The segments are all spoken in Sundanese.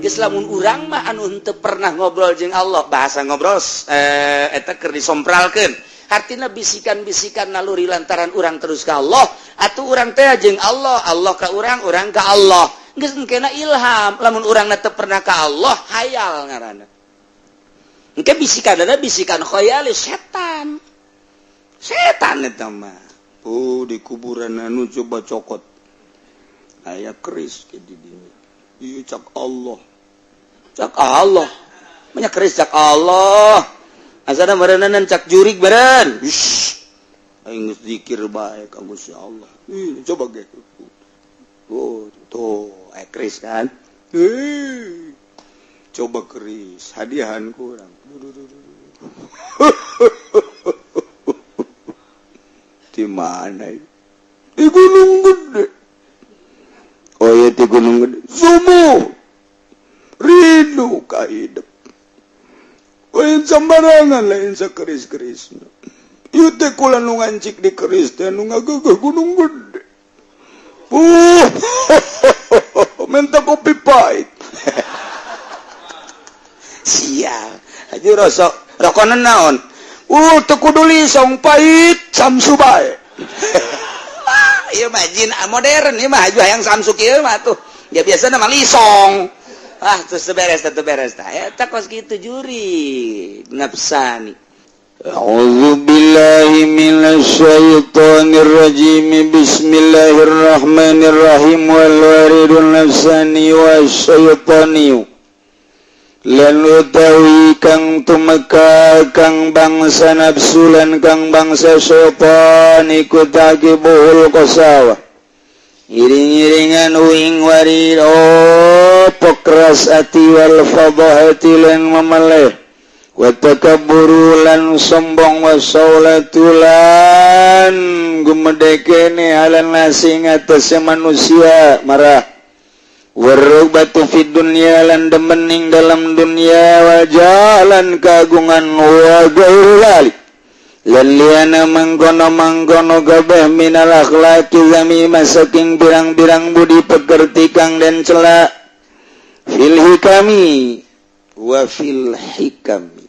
Geus lamun urang mah anu henteu pernah ngobrol jeung Allah, bahasa ngobrol eta keur disompralkeun. Artina bisikan-bisikan naluri lantaran urang terus ka Allah atuh urang teh jeung Allah, Allah ka urang, urang ka Allah. Geus engkena ilham. Lamun urang teu pernah ka Allah, hayal ngaranna. Engke bisikan ada bisikan khayali setan. Setan eta mah. Oh, di kuburan anu coba cokot. Aya keris ke di dinya. Ieu cak Allah. Cak Allah. Banyak keris cak Allah. Asana meureunan cak jurig beren. Shh. Aing geus zikir bae ka Gusti Allah. Ih, coba ge. Oh, tuh, aya keris kan? Ih. Coba keris, hadiahan kurang. Di mana? Di Gunung Gede. Oh iya, di Gunung Gede. Subuh. Rindu ka hidup. Lain sembarangan, lain sakeris-keris. Ieu teh kula nu ngancik di keris teh nu ngagegeh Gunung Gede. Minta kopi pahit. Sial. Haji rosok rokonan naon? Teu kudu lisong, pahit Samsu bae. Ieu mah jin modern ieu mah, hayang Samsu kieu mah tuh. Ya biasa mah lisong. Ah, terus beres teh, beres tah. Eta kos kitu juri nafsani. أعوذ بالله من الشيطان الرجيم. بسم الله الرحمن الرحيم. والوارد النفساني والشيطاني lan utawi kang tumeka kang bangsa nafsu lan kang bangsa syaitan iku taqibuhul qasawah, iring-iringan uing warid oh keras ati, wal fadhahati lan memeleh, wa takabburu lan sombong, wa saulatu lan gumedekene, alan nasi ngatasé manusia marah, warubatu fid dunya lan demening dalam dunia, wajalan kagungan, wa gairu dzalik lan liana mangkono-mangkono kabeh, minal akhlaqi zamimah saking pirang-pirang budi pekerti kang den cela, fil hikami wa fil hikami.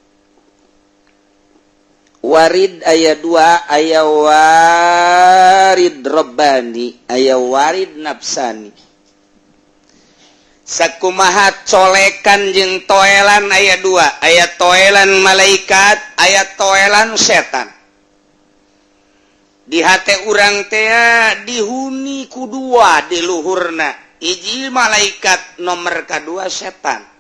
Warid aya dua, aya warid robbani, aya warid nafsani. Sakumaha colekan jeung toelan aya dua, aya toelan malaikat, aya toelan setan. Di hate urang tea dihuni ku dua di luhurna, hiji malaikat, nomor kedua setan.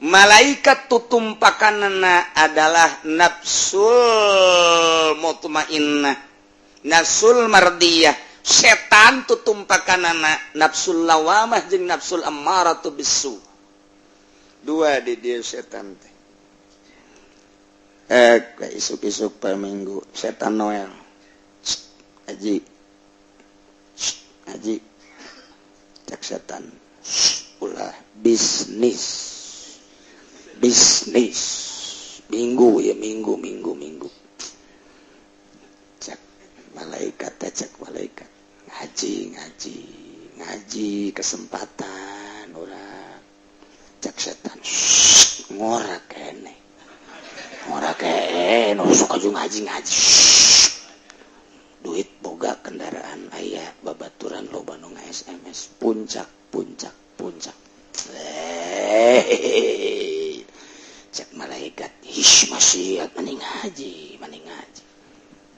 Malaikat tutumpakanana adalah nafsul mutmainnah, nafsul mardiyah. Setan tutumpakanana nafsul lawamah jeung nafsul ammaratu bisu. Dua di dia setan teh. Isuk-isuk per minggu setan Noel, "Haji, haji," cek setan, "ulah bisnis bisnis minggu ya, minggu minggu minggu." Cek malaikat, cek malaikat, "Ngaji, ngaji, ngaji, kesempatan urang." Cek setan, "Ngora kene, ngora kene, suka juga ngaji ngaji, duit boga, kendaraan aya, babaturan loba nu SMS, puncak, puncak, puncak." Eh, cek malaikat, "Hish, masih mending ngaji, mending ngaji."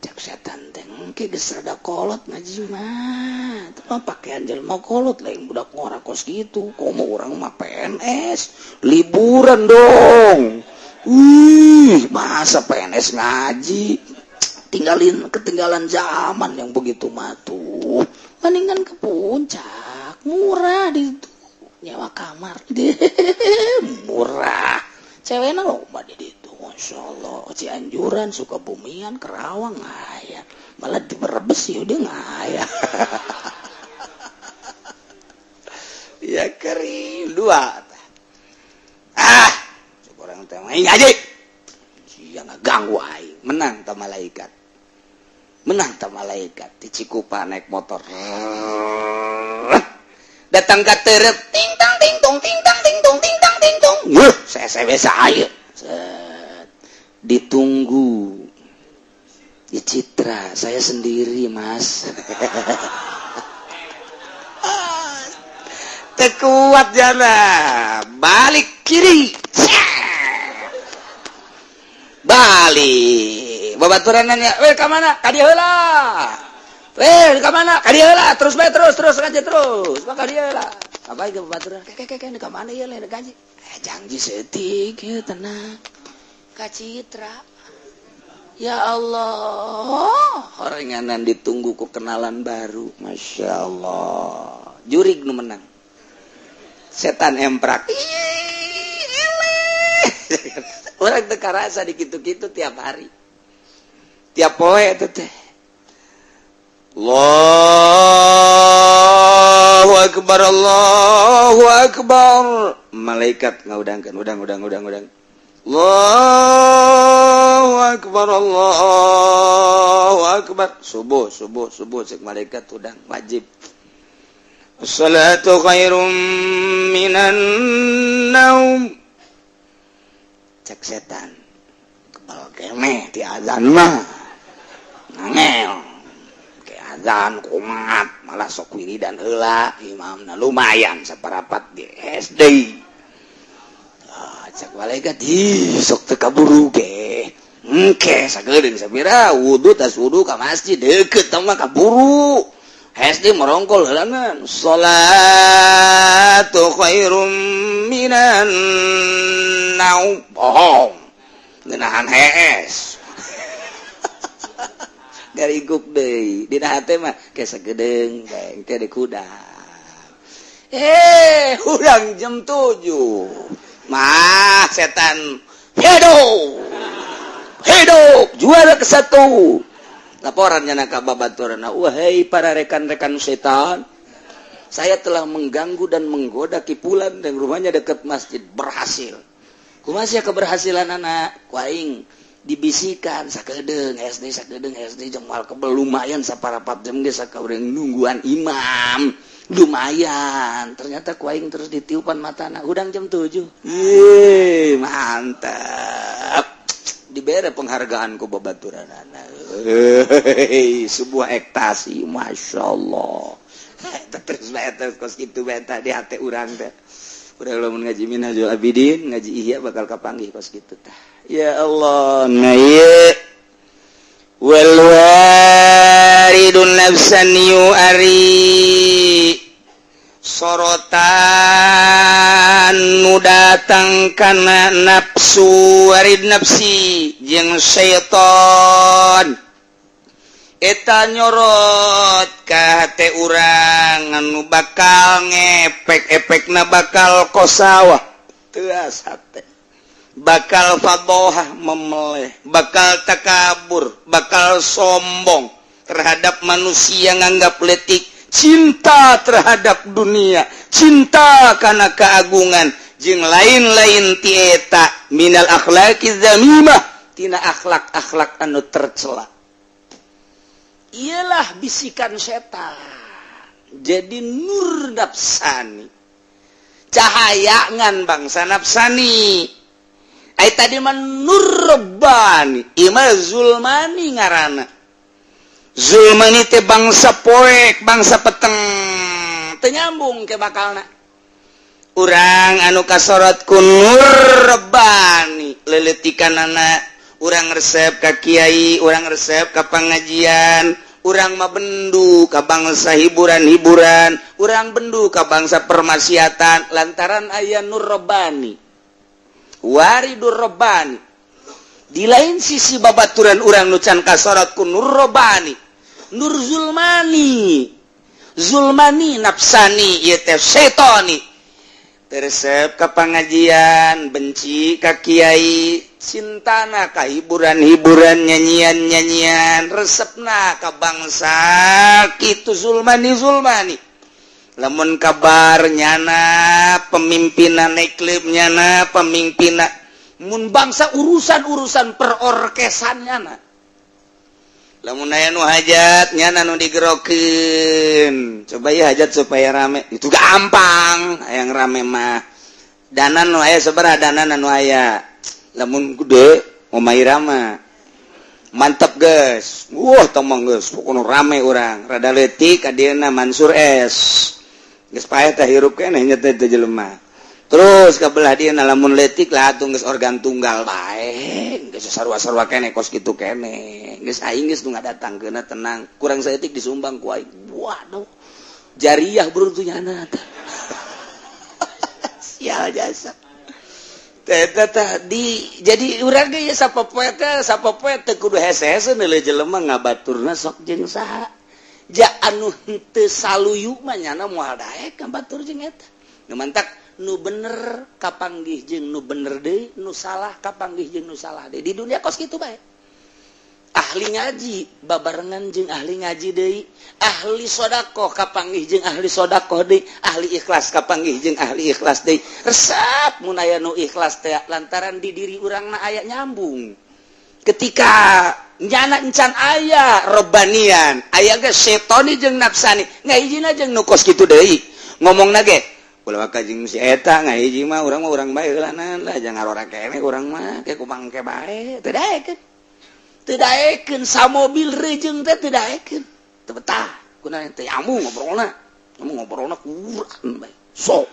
Cek setan teh, "Engke geus rada kolot ngaji mah. Teu mah pakaian jelema kolot, lain budak ngora kos kitu. Komo urang mah PNS, liburan dong. Wih, masa PNS ngaji? Tinggalin, ketinggalan zaman yang begitu mah tuh. Mendingan ke puncak, murah di itu nyewa kamar, murah, ceweknya loba di ditu. Masya Allah, Cianjuran, Sukabumian, Kerawang aya, malah di Brebes ya udah ngaya." Ya kering dua. Ah, orang teh ngaji sia ngaganggu aing. Menang ta malaikat, menang ta malaikat. Di Cikupa naik motor datang ke terep, ting tang ting tong, ting tang ting tong. Biasa-biasa ayo. Set. Ditunggu di Citra, saya sendiri, Mas. Teu kuat jana, balik kiri. Balik. Babaturan nanya, "Weh, ka mana?" "Ka dieu heula." "Weh, ka mana?" "Ka dieu heula." Terus bae, terus terus aja terus. Maka dieu heula. Apa ke babaturan? "Ke ke ke ka mana ieu lain gaji?" "Eh, janji seeutik ieu, tenang." Ka Citra. Ya Allah, horenganan ditunggu ku kenalan baru. Masya Allah. Jurig nu menang. Setan emprak. Urang teu karasa di kitu-kitu tiap hari. Tiap poe teh teh. Allahu akbar, Allahu akbar. Malaikat ngaudangkeun, udang udang udang udang. Allahu akbar, Allahu akbar. Subuh, subuh, subuh, cek malaikat udang wajib. As-salatu khairum minan naum. Cek setan. Kebal keneh ti azan mah. Nangel. Ke azan kumat malah sok wiridan heula imamna lumayan saparapat di SD. Ah, cek malaikat, ih, sok teu kaburu ge. Engke sagedeung sapira wudu, tas wudu ka masjid deukeut mah kaburu. SD merongkol heulana. Salatu khairum minan naum. Bohong. Ngeunahan hees. Gariguk deui. Dina hate mah ke sagedeung bae engke di kuda. Eh, urang jam 7. Mah setan hidup. Hidup juara ke satu. Laporannya nak babaturan, "Wahai para rekan-rekan setan, saya telah mengganggu dan menggoda kipulan dan rumahnya dekat masjid, berhasil." Kumaha sia keberhasilan anak ku aing dibisikan sakedeung SD, sakedeung SD jeung moal kebel, lumayan saparapat jam ge sakaureng nungguan imam lumayan. Ternyata ku aing terus ditiupan matana, hudang jam 7. Yeay, mantap, dibere penghargaan ku babaturan anak. Sebuah ekstasi, masya Allah. Terus bae, terus kos kitu bae di hati urang teh. Udah lamun ngaji Minhajul Abidin, ngaji Ihya bakal kapanggih kos kitu tah. Ya Allah, nah ieu wal waridun nafsani ari sorotan nu datang kana nafsu, warid nafsi jeung syaiton eta nyorot ka hate urang anu bakal ngepek, efekna bakal qasawah, teas hate, bakal fadohah, memeleh, bakal takabur, bakal sombong terhadap manusia, nganggap letik, cinta terhadap dunia, cinta karena keagungan jeung lain-lain tieta minal akhlaqi dzamimah, tina akhlak-akhlak anu tercela. Ialah bisikan setan. Jadi nur nafsani, cahaya ngan bangsa nafsani. Ay tadi mah nur rabbani, ima zulmani ngaranna. Zulmani teh bangsa poek, bangsa peteng, teu nyambung ke bakalna. Urang anu kasorot ku nur rabbani, leletikanana urang resep ka kiai, urang resep ka pengajian, urang mah bendu ka bangsa hiburan-hiburan, urang bendu ka bangsa permaksiatan lantaran aya nur rabbani, waridur rabbani. Di lain sisi babaturan urang nu can kasorot ku nur rabbani, nur zulmani, zulmani nafsani ieu teh syaitani, resep ka pengajian, benci ka kiai, cintana ka hiburan-hiburan, nyanyian-nyanyian, resepna ka bangsa kitu zulmani. Zulmani lamun kabar nyana pemimpinan klub, nyana pemimpinan mun bangsa urusan-urusan perorkesan, nyana lamun aya nu hajat nyana nu digerokeun, coba ya hajat supaya rame itu gampang, yang rame mah. Dana nu aya sabaraha, dana nu aya lamun gede Oma Irama mantap guys. Wah, tomong geus, pokona rame urang. Rada leutik adieuna Mansur S, geus paeh teh, hirup keneh nya teh jelema. Terus ka belah dieuna lamun leutik lah atuh geus organ tunggal bae, geus sarua-sarua keneh, kos kitu keneh. Geus aing geus nu ngadatangkeunna, tenang, kurang saeutik disumbang ku aing. Waduh, jariah beruntungnya tah. Sial jasa. Di jadi urang ge ya sapopoe teh, sapopoe teh kudu hese-hese neuleuh jelema ngabaturna sok jeung saha. Ja anu henteu saluyu mah nyana moal daek ngabatur jeung eta. Nu mantak nu bener kapanggih jeung nu bener deui, nu salah kapanggih jeung nu salah deui. Di dunia kos kitu bae. Ahli ngaji babarengan jeung ahli ngaji deui, ahli sodakoh kapanggih jeung ahli sodakoh deui, ahli ikhlas kapanggih jeung ahli ikhlas deui. Resep mun aya nu ikhlas teh lantaran di diri urangna aya nyambung. Ketika nyana encan aya robanian, aya ge setoni jeung nafsani, ngahijina jeung nu kos kitu deui. Ngomongna ge ulah ka jeung si eta ngahiji mah, urang mah urang bae heulanan lah, jangan ora keneh urang mah ke kumang ke bae. Teu daekeun. Teu daekeun samobil rejeung teh, teu daekeun. Teu betah. Kunaon? Teu nyambung ngobrolna. Nyambung ngobrolna kurang bae. So.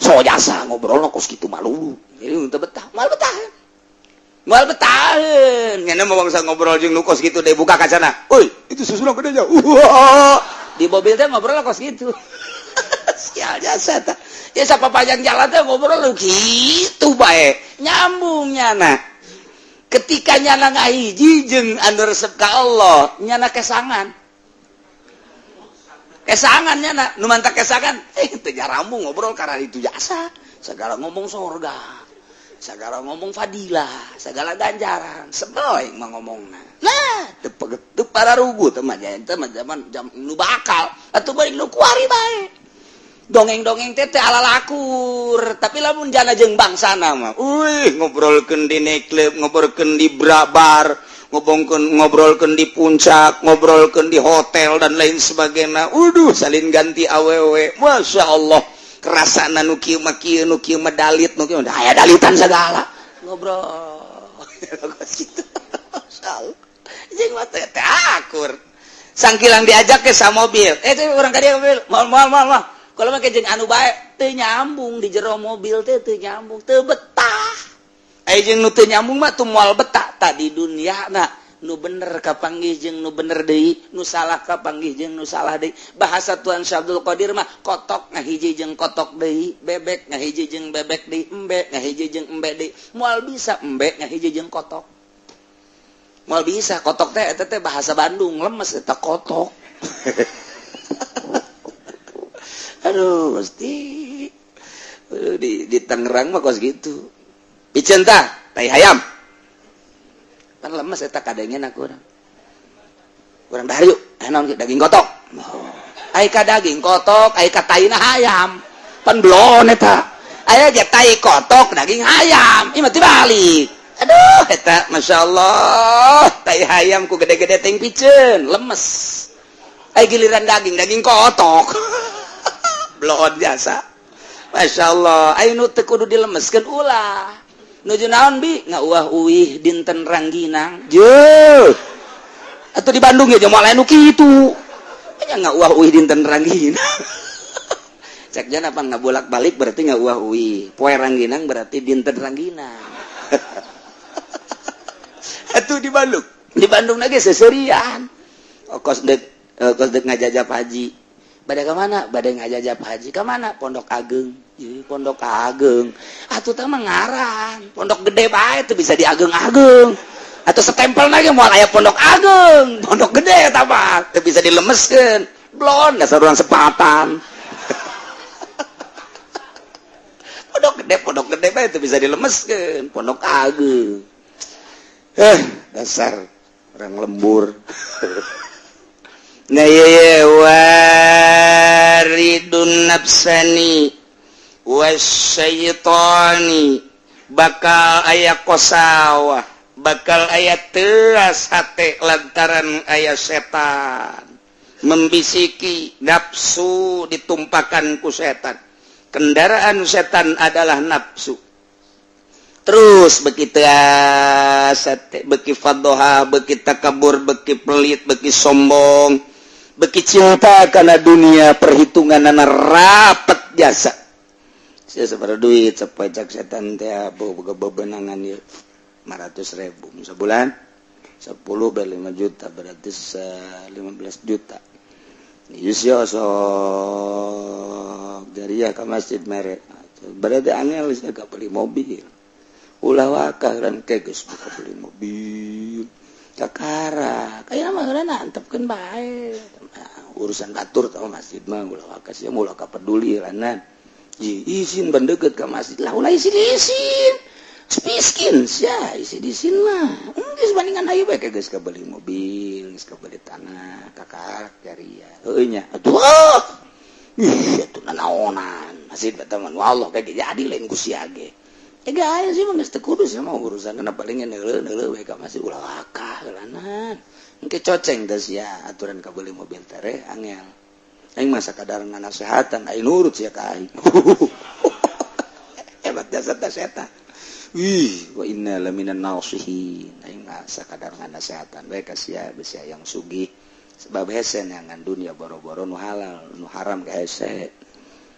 So jasa ngobrolna kos kitu malu. Jadi teu betah, moal betah. Moal betaheun. Nyana mah bangsa ngobrol jeung nu kos kitu deui, buka kacana. "Euy, itu susulan gedenya." Wah. Di mobil teh ngobrol kos kitu. Sial jasa tah. Ya sapapanjang jalan teh ngobrol lu kitu bae. Nyambung nyana. Ketika nyana ngahiji jeung anu resep ka Allah, nyana kesangan. Kesangan nyana, nu mantak kesangan, teu jarambung ngobrol karena itu jasa. Segala ngomong sorga, segala ngomong fadilah, segala ganjaran, sebel aing mah ngomongna. Nah, teu teu pararugu teh mah, teh mah zaman jam nu bakal atuh balik nu kuari bae. Dongeng-dongeng teh teh ala lakur, tapi lamun jana jeung bangsana mah, uih, ngobrolkeun di nightclub, ngobrolkeun di bar, ngobrolkeun ngobrolkeun di puncak, ngobrolkeun di hotel dan lain sebagainya. Waduh, salin ganti awewe. Masya Allah, kerasana nu kieu mah kieu, nu kieu mah dalit, nu kieu aya dalitan segala. Ngobrol gitu. Masya Allah. Jeung mah teh teh akur. Sangkilang diajak ke sa mobil. Eh, teh urang ka dieu mobil. Moal, moal, moal, moal. Kalau mah jeung anu bae teu nyambung di jero mobil teh, teu nyambung, teu betah. Aya jeung nu teu nyambung mah tuh moal betah. Tadi dunia na nu bener kapanggih jeung nu bener deui, nu salah kapanggih jeung nu salah deui. Bahasa Tuan Syabdul Qadir mah kotok ngahiji jeung kotok deui, bebek ngahiji jeung bebek deui, embe ngahiji jeung embe deui. Moal bisa embe ngahiji jeung kotok. Moal bisa kotok teh eta teh bahasa Bandung, lemes eta kotok. Aduh, mesti di Tangerang mah kos gitu. Piceun tah, tai hayam. Kan lemes eta kadengen aku urang. Urang dahar yuk, eh naon daging kotok. Oh. Ai ka daging kotok, ai ka taina hayam. Pan belon eta. Aya ge tai kotok, daging hayam. Ieu mah tibalik. Aduh, eta Masya Allah, tai hayam ku gede-gede ting piceun, lemes. Ai giliran daging, daging kotok. Belon jasa. Masya Allah, ayo nu teu kudu dilemeskeun ulah. Nuju naon bi? Ngauah uih dinten rangginang. Jeuh. Atuh di Bandung ya moal aya nu kitu. Nya ngauah uih dinten rangginang. Cek jana apa ngabolak-balik berarti ngauah uih. Poe rangginang berarti dinten rangginang. Atuh di Bandung. Di Bandung lagi seserian. Oh, kos dek ngajajap haji. Bade ka mana? Bade ngajajap haji. Ka mana? Pondok Ageng. Ye, Pondok Ageng. Atuh teh mah ngaran. Pondok Gede bae teu bisa diageng-ageng. Atau setempel lagi moal aya Pondok Ageng. Pondok Gede eta mah teu bisa dilemeskeun. Blon dasar urang sepatan. Pondok Gede bae teu bisa dilemeskeun. Pondok Ageng. Dasar orang lembur. Nah, ye waridun nafsani wasyaitani, bakal aya kosawah, bakal aya teras hate lantaran aya setan membisiki nafsu, ditumpakan ku setan. Kendaraan setan adalah nafsu. Terus begitu beki fadoha, beki takabur, beki pelit, beki sombong, beki cinta karena dunia, perhitungan anak rapet jasa. Saya sebar duit sepajak setan teh boga bebenangan ya 500 ribu sebulan, 10 ber 5 juta, berarti 15 juta. Iya, sok jariah ke masjid merek, berarti angel saya gak beli mobil. Ulah waka dan geus buka beli mobil kakara kayak mah nantepkeun bae urusan batur tau. Masjid mah ulah waka sia, ulah ka peduli lanan izin bandeket ke masjid lah. Ulah isin isin miskin sia, isin isin mah geus bandingan. Hayu bae geus beli mobil, geus beli tanah, kakara jariah heueuh nya atuh. Ih, atuh nanaonan masjid eta mah Allah kayak jadi lain ku sia ge. Eh, gaya sih mah geus teu kudu sia mah urusan kana paling neuleuh neuleuh we ka masjid. Ulah waka geulanan engke coceng teh sia aturan ka beli mobil tere angel. Aing mah sakadar nganasehatan, aing nurut sia ka aing. Hebat jasa teh setan. Wih, wa inna laminan nasihin. Aing mah sakadar nganasehatan bae ka sia, bisi yang sugih. Sebab hese neangan dunia boro-boro nu halal, nu haram ge hese.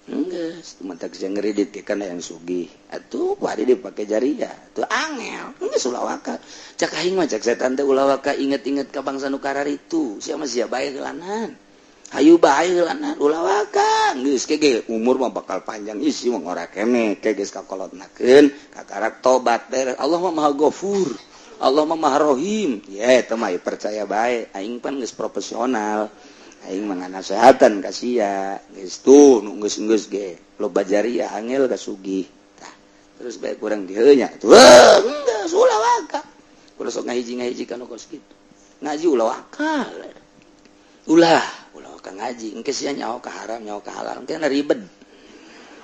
Geus, mantak sia ngeridit ke kana yang sugih. Atuh kuari dipake jariah. Tuh angel. Geus ulah waka. Cak aing mah, cak setan teh, ulah waka inget-inget ka bangsa nu kararitu. Sia mah sia bae geulanan. Hayu bae geulanan, ulah waka. Geus ke umur mah bakal panjang, isi mah ngora kene ke geus kakolotnakeun, kakarak tobat beres. Allah mah Maha Gafur. Allah mah Maha Rahim. Ya eta mah percaya bae. Aing pan geus profesional. Aing mah nganasehatan ka sia. Geus tuh nu geus-geus ge loba jariah angel ka sugih. Tah, terus bae kurang dieu nya. Tuh, geus ulah waka. Ulah sok ngahiji-ngahiji kana kos kitu. Ngaji ulah waka. Ulah, ulah waka ngaji. Engke sia nyaho ka haram, nyaho ka halal, engke ribet.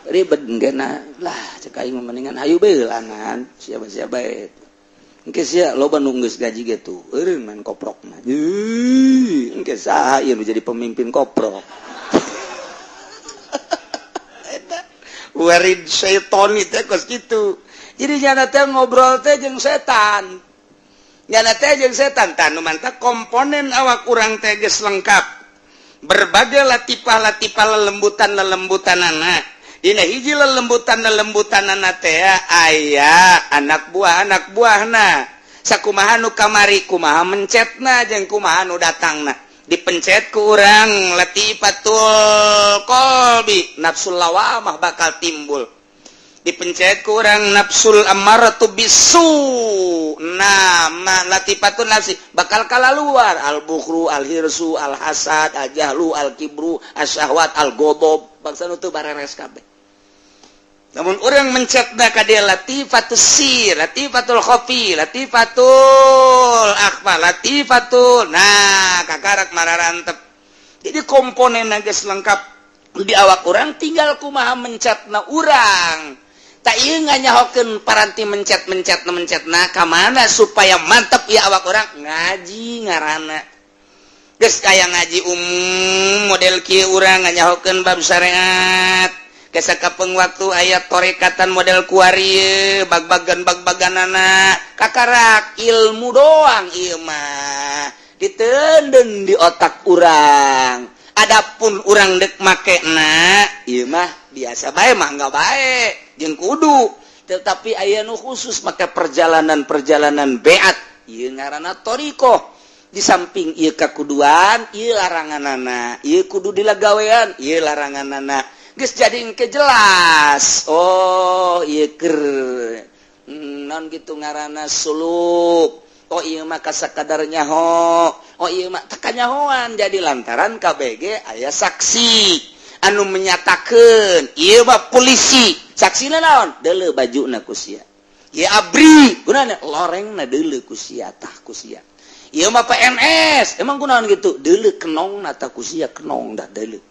Ribet engke lah, cek aing mah mendingan hayu bae langan, siapa-siapa bae. Engke sia loba nu geus gaji ge tuh, eureun main koprok mah. Engke saha ieu nu jadi pemimpin koprok? Eta warid syaitoni teh kos kitu. Jadi nyana teh ngobrol teh jeung setan. Nyana teh jeung setan tah nu mantap komponen awak urang teh geus lengkap. Berbagai latipah-latipah, lelembutan-lelembutan anak. Dina hiji lelembutan lelembutan anak teh aya anak buah, anak buahna sakumaha nu kamari, kumaha mencetna jeung kumaha nu datangna. Dipencet ku urang latifatul qalbi, nafsul lawamah bakal timbul. Dipencet ku urang nafsul ammaratu bisu, nama latifatun nafsi bakal kalaluar al bukhlu, al hirsu, al hasad, al jahlu, al kibru, asyahwat, al godob, bangsa nu teu bareres kabeh. Namun orang mencetna ka dia latifatus sir, latifatul khafi, latifatul akhfa, latifatul, nah kakarak mararantep. Jadi komponen geus lengkap di awak urang, tinggal kumaha mencetna urang. Tak ieu nganyahokeun paranti mencet-mencet mencetna ka mana supaya mantep ya awak urang ngaji ngaranna. Geus kaya ngaji umum model kieu urang nganyahokeun bab syariat. Kapeng waktu aya torekatan model kuari bag-bagan bag-baganana, kakarak ilmu doang ieu mah ditenden di otak urang. Adapun urang dek makena ieu mah biasa bae mah, enggak bae jeung kudu, tetapi aya nu khusus make perjalanan-perjalanan beat ieu ngaranna thoriqoh. Di samping ieu kakuduan, ieu laranganana, ieu kudu dilagawean, ieu laranganana, geus jadi engke jelas. Oh, ieu keur non gitu ngaranna suluk. Oh, ieu mah kasakadar nyaho. Oh, ieu mah teu kanyahoan. Jadi lantaran KBG aya saksi anu menyatakeun ieu mah polisi, saksina naon? Deuleu bajuna ku sia. Ieu ABRI gunana lorengna, deuleu ku sia, tah ku sia. Ieu mah PNS, emang kunaon gitu? Deuleu kenongna, tah ku sia, kenong dah deuleu.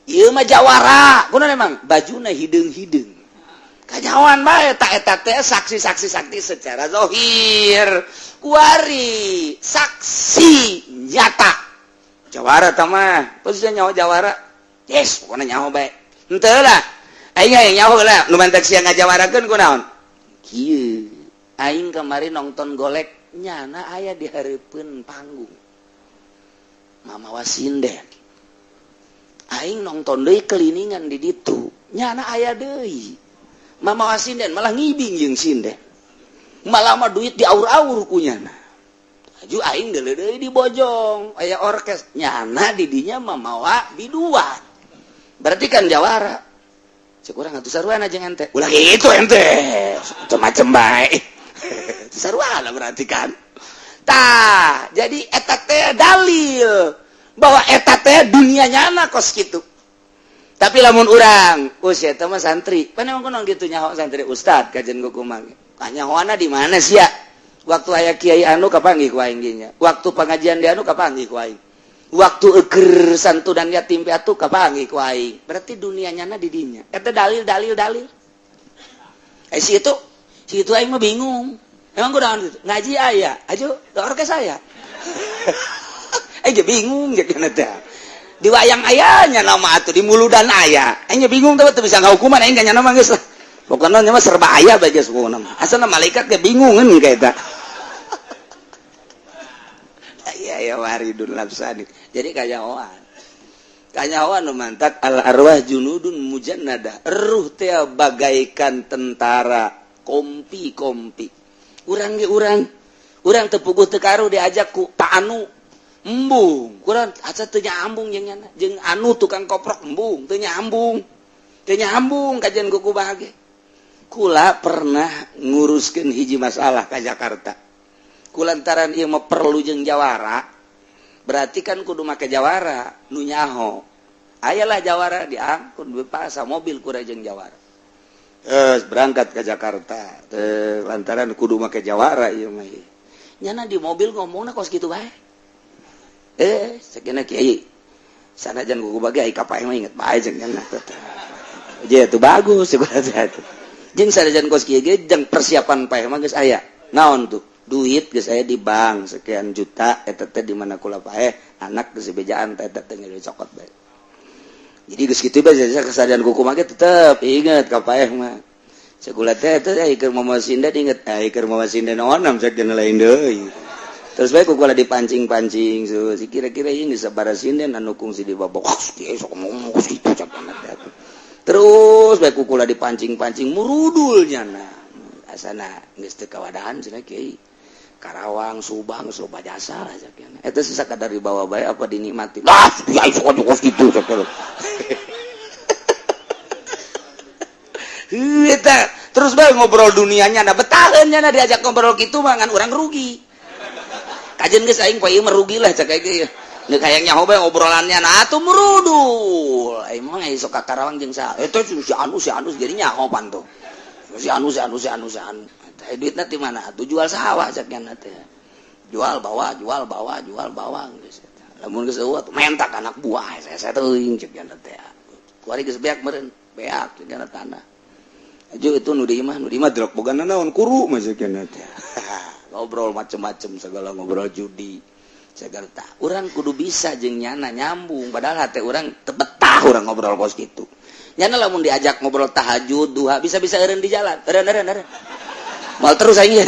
Ieu mah jawara, kunaon emang? Bajuna hideung-hideung. Kanyahoan bae tak eta teh saksi-saksi, sakti secara zohir. Kuari saksi nyata jawara tah mah posisinya nyawa jawara, yes, pokoknya nyawa bae henteu lah. Aing hayang nyaho lah, nu mantak sia ngajawarakeun kunaon? Kieu. Aing kemarin nonton golek, nyana aya di hareupeun panggung. Mamawa sinden. Aing nonton deui keliningan di ditu, nyana aya deui. Mamawa sinden, malah ngibing jeung sinden. Malah mah duit diaur-aur ku nyana. Aju aing deuleu deui di Bojong, aya orkes, nyana di dinya mamawa biduan. Berarti kan jawara. Cek urang atuh sarua jeung ente. Ulah gitu ente. Macem-macem bae. Sarua berarti kan. Tah, jadi eta teh dalil bahwa eta teh dunia nyana kos kitu. Tapi lamun urang, oh eta mah santri. Pan emang kunaon gitu nyaho santri, ustad kajian kumaha. Kanyahoana di mana sih ya? Waktu aya kiai anu kapanggih ku aing nya. Waktu pengajian di anu kapanggih ku aing. Waktu eger santunan yatim piatu kapanggih ku aing. Berarti dunia nyana di dinya. Eta dalil, dalil, dalil. Eh, si itu aing mah bingung. Emang kunaon gitu? Ngaji aya, aju orkes aya. Eh, bingung jadi teh. Di wayang ayahnya nama atuh di muludan aya. Aing bingung tuh bisa ngahukuman aing nya nama geus lah. Pokoknya mah serba aya bae geus pokokna mah. Asalna malaikat ge bingungeun ka eta. Iya ya, waridun nafsani. Jadi kanyahoan. Kanyahoan nu mantak al arwah junudun mujannada. Ruh teh bagaikan tentara kompi-kompi. Urang ge urang. Urang teu puguh teu karuh diajak ku Pak Anu, embung. Kurang aca teu nyambung jeung nyana. Jeung anu tukang koprok, embung, teu nyambung. Teu nyambung kajian kuku bahagia. Kula pernah nguruskeun hiji masalah ka Jakarta. Kulantaran ieu mah perlu jeung jawara, berarti kan kudu make jawara nu nyaho. Ayalah jawara diangkut bepasa mobil ku jeung jawara. Eh, berangkat ke Jakarta. Teh lantaran kudu make jawara ieu mah. Nyana di mobil ngomongna kos kitu bae. Eh, sakina kiai. Sanajan kuku bagi ai kapae mah inget bae jeung nyana teh. Je itu bagus sebenarnya itu. Jeung sanajan kos kieu ge jeung persiapan paeh mah geus aya. Naon tuh? Duit geus aya di bank sekian juta, eta teh di mana kula paeh, anak geus bejaan teh, eta teh cokot bae. Jadi geus kitu bae kesadaran kuku mah tetep inget ka paeh mah. Sakula teh teh keur mama sinden inget, ai keur mama sinden naon cek lain deui. Terus bae kukula dipancing-pancing so, si kira-kira ini sabara sinden anu kungsi di babak kieu sok ngomong kitu cak. Terus bae kukula dipancing-pancing murudul nyana. Asana geus teu kawadahan cenah kiai. Karawang, Subang, loba jasa lah cak. Eta sih sakadar dibawa bae apa dinikmati. Lah, kiai sok kos kitu cak. Eta terus bae ngobrol dunianya, nah betaheun nya diajak ngobrol kitu mah ngan urang rugi. Kajian geus aing poe ieu mah rugi lah cak aing ge. Neuk hayang nyaho bae obrolannya, nah atuh murudul. Aing mah sok ka Karawang jeung saha? Eta si anu, si anu, jadi nyaho panto. Si anu, si anu, si anu, si anu. Teh duitna ti mana? Atuh jual sawah cak nya teh. Jual bawa, jual bawa, jual bawa geus eta. Lamun geus eueuh mentak anak buah saya teuing cek nya teh. Kuari geus beak meureun, beak cek nya tanah. Aju itu nu di imah, nu di imah drok boga naon kuru mah cek nya teh. Ngobrol macem-macem segala, ngobrol judi. Segala tah. Urang kudu bisa jeung nyana nyambung, padahal hate urang teu betah urang ngobrol kos kitu. Nyana lamun diajak ngobrol tahajud, duha, bisa-bisa eureun di jalan. Eureun, eureun, eureun. Mal terus aing.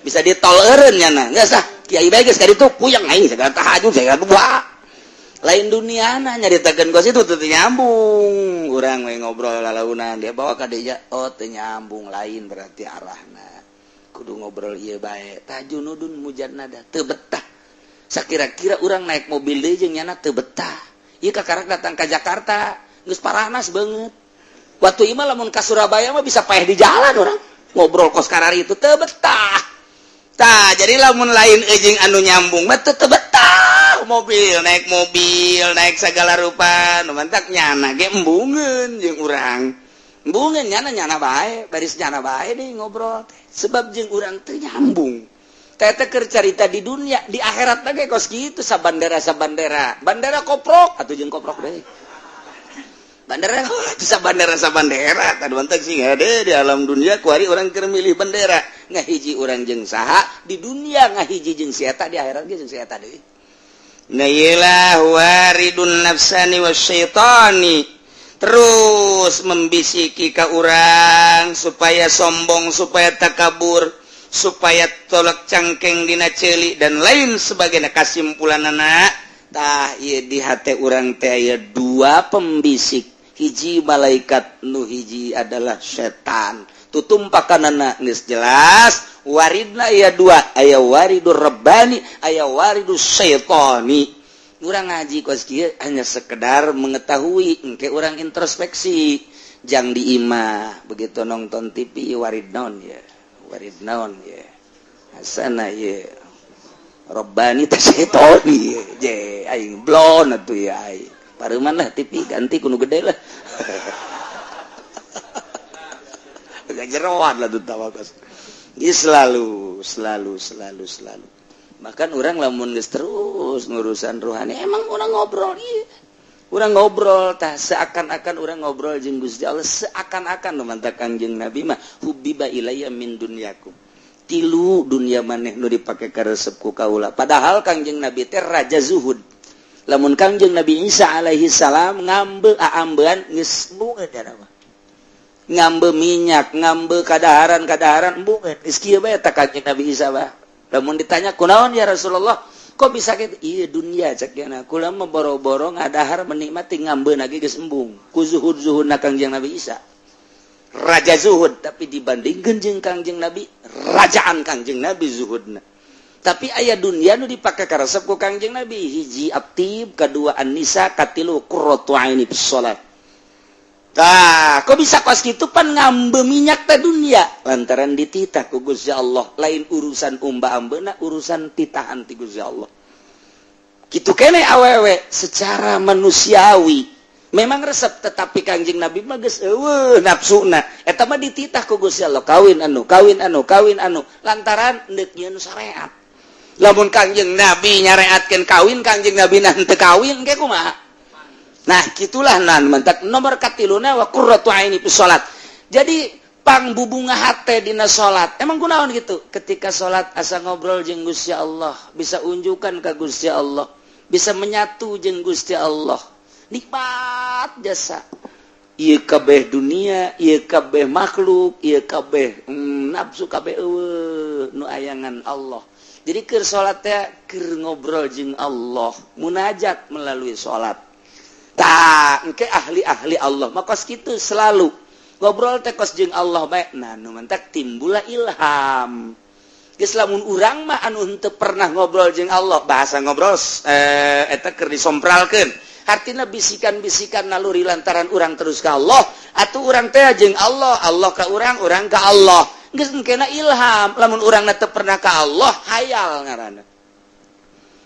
Bisa di tol eureun nyana. Geus ah, kiai bae geus ka ditu puyeng aing segala tahajud, segala duha. Lain duniana nyaritakeun kos itu teu nyambung. Urang we ngobrol lalaunan dia bawa ka dinya, oh teu nyambung, lain berarti arahna. Kudu ngobrol ieu bae. Tajunudun mujannada teu betah. Sakira-kira urang naik mobil deui jeung nyana teu betah. Ieu kakarak datang ka Jakarta, geus paranas banget. Waktu ima lamun ka Surabaya mah bisa paeh di jalan orang. Ngobrol kos karari itu teu betah. Tah, jadi lamun lain jeung anu nyambung mah teu betah. Mobil, naik mobil, naik segala rupa, nu mantak nyana ge embungeun jeung urang. Embungeun nyana, nyana bae, baris nyana bae deh ngobrol teh. Sebab jeung urang teu nyambung. Teh teh keur carita di dunia, di akhirat ge kos kitu sabandera sabandera. Bandera koprok atuh jeung koprok deui. Bandera sabandera sabandera tadi mantak sih ada di alam dunia kuari orang keur milih bendera ngahiji urang jeung saha di dunia, ngahiji jeung si eta di akhirat ge jeung si eta deui. Nah, iyalah waridun nafsani wasyaitani. Terus membisiki ka urang supaya sombong, supaya takabur, supaya tolak cangkeng dina ceuli dan lain sebagainya. Kasimpulan anak tah ieu, di hate urang teh aya dua pembisik, hiji malaikat, nu hiji adalah setan. Tutumpakan anak geus jelas, waridna aya dua, aya waridur rabbani, aya waridus syaitani. Urang ngaji kos kieu hanya sekedar mengetahui, engke urang introspeksi jang di imah. Begitu nonton TV, warid naon ya, warid naon ya, asana ya Robbani teh syaitani je aing blon atuh ya. Aing pareuman lah, TV ganti ku nu gede lah. Gak jeroan lah tuh tawakas. Selalu, selalu, selalu, selalu. Bahkan urang lamun geus terus ngurusan rohani, emang urang ngobrol, iya urang ngobrol tah, seakan-akan urang ngobrol jeung Gusti Allah, seakan-akan. Nu mantak Kangjeng Nabi mah hubbiba ilayya min dunyakum, tilu dunia maneh nu dipake karesep ku kaula. Padahal Kangjeng Nabi teh raja zuhud. Lamun Kangjeng Nabi Isa alaihi salam ngambe aambean geus embungeun mah, ngambe minyak, ngambe kadaharan kadaharan, embungeun, geus kieu bae tah Kangjeng Nabi Isa bah. Lamun ditanya, "Kunaon ya Rasulullah, kok bisa gitu?" "Iya dunia," cek na, "kula mah boro-boro ngadahar, menikmati, ngambe lagi geus embung." Ku zuhud zuhud Kangjeng Nabi Isa, raja zuhud, tapi dibandingkan jeung Kangjeng Nabi, rajaan Kangjeng Nabi zuhudna. Tapi aya dunia nu dipake karesep ku Kangjeng Nabi, hiji athib, kedua an-nisa, katilu qurratu aini bis salat. Tah, kok bisa kos kitu? Pan ngambe minyak teh dunia, lantaran dititah ku Gusti Allah. Lain urusan umba ambeuna, urusan titahan ti Gusti Allah. Kitu kene awewe secara manusiawi memang resep, tetapi Kangjeng Nabi mah geus eueuh nafsuna. Eta mah dititah ku Gusti Allah, kawin anu, kawin anu, kawin anu, lantaran deuk nyieun syariat. Lamun Kangjeng Nabi nyareatkeun kawin, Kangjeng Nabi nah teu kawin ge kumaha? Nah, gitulah. Nan mantak nomor katiluna wa qurratu aini fi salat. Jadi pangbubunga hate dina salat. Emang kunaon gitu? Ketika salat asa ngobrol jeung Gusti Allah, bisa unjukan ka Gusti Allah, bisa menyatu jeung Gusti Allah. Nikmat jasa. Ieu kabeh dunia, ieu kabeh makhluk, ieu kabeh nafsu kabeh eueuh, nu ayangan Allah. Jadi keur salat teh keur ngobrol jeung Allah, munajat melalui salat. Tah, engke ahli-ahli Allah mah kos kitu, selalu ngobrol teh kos jeung Allah bae. Nah, nu mantak timbullah ilham. Geus lamun urang mah anu henteu pernah ngobrol jeung Allah, bahasa ngobrol eta keur disompralkeun. Artina bisikan-bisikan naluri lantaran urang terus ka Allah, atuh urang teh jeung Allah, Allah ka urang, urang ka Allah. Geus engkena ilham. Lamun urang teu pernah ka Allah, hayal ngaranna.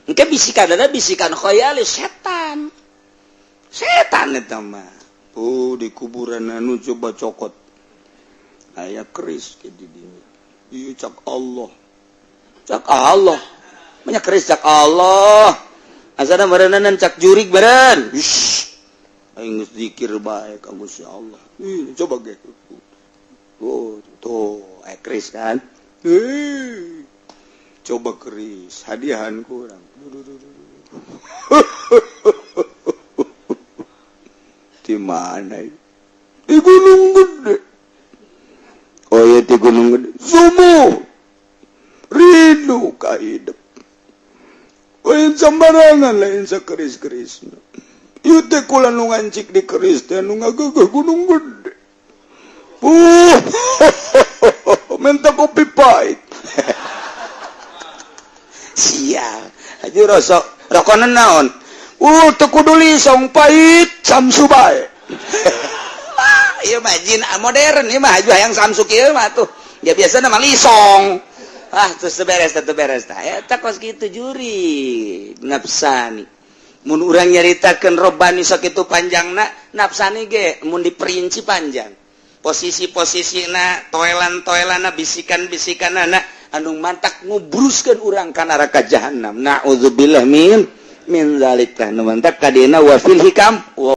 Engke bisikan ada bisikan khayali setan. Setan eta mah. Oh, di kuburan anu coba cokot. Aya keris ke di dinya. Ieu cak Allah. Cak Allah. Banyak keris cak Allah. Asana meureunan cak jurig beren. Aing geus zikir bae ka Gusti Allah. Ih, coba ge. Oh, tuh, aya keris kan? Ih, coba keris, hadiahan kurang. Di mana? Di Gunung Gede. Oh iya, di Gunung Gede. Subuh. Rindu ka hidup. Lain sembarangan, lain sakeris-keris. Ieu teh kula nu ngancik di keris teh nu ngageugeh Gunung Gede. Minta kopi pahit. Sial. Haji rosok rokonan naon? Teu kudu lisong, pahit Samsu bae. Ieu mah jin modern ieu mah, hayang Samsu kieu mah tuh. Ya biasa mah lisong. Ah, terus beres, teu beres tah. Eta kos kitu juri nafsani. Mun urang nyaritakeun robani sakitu panjangna, nafsani ge mun diperinci panjang. Posisi-posisina, toelan-toelanna, bisikan-bisikanana anu mantak ngubruskeun urang ka neraka jahanam. Nauzubillah min zalik. Tah, nu mantak kadina wa fil hikam wa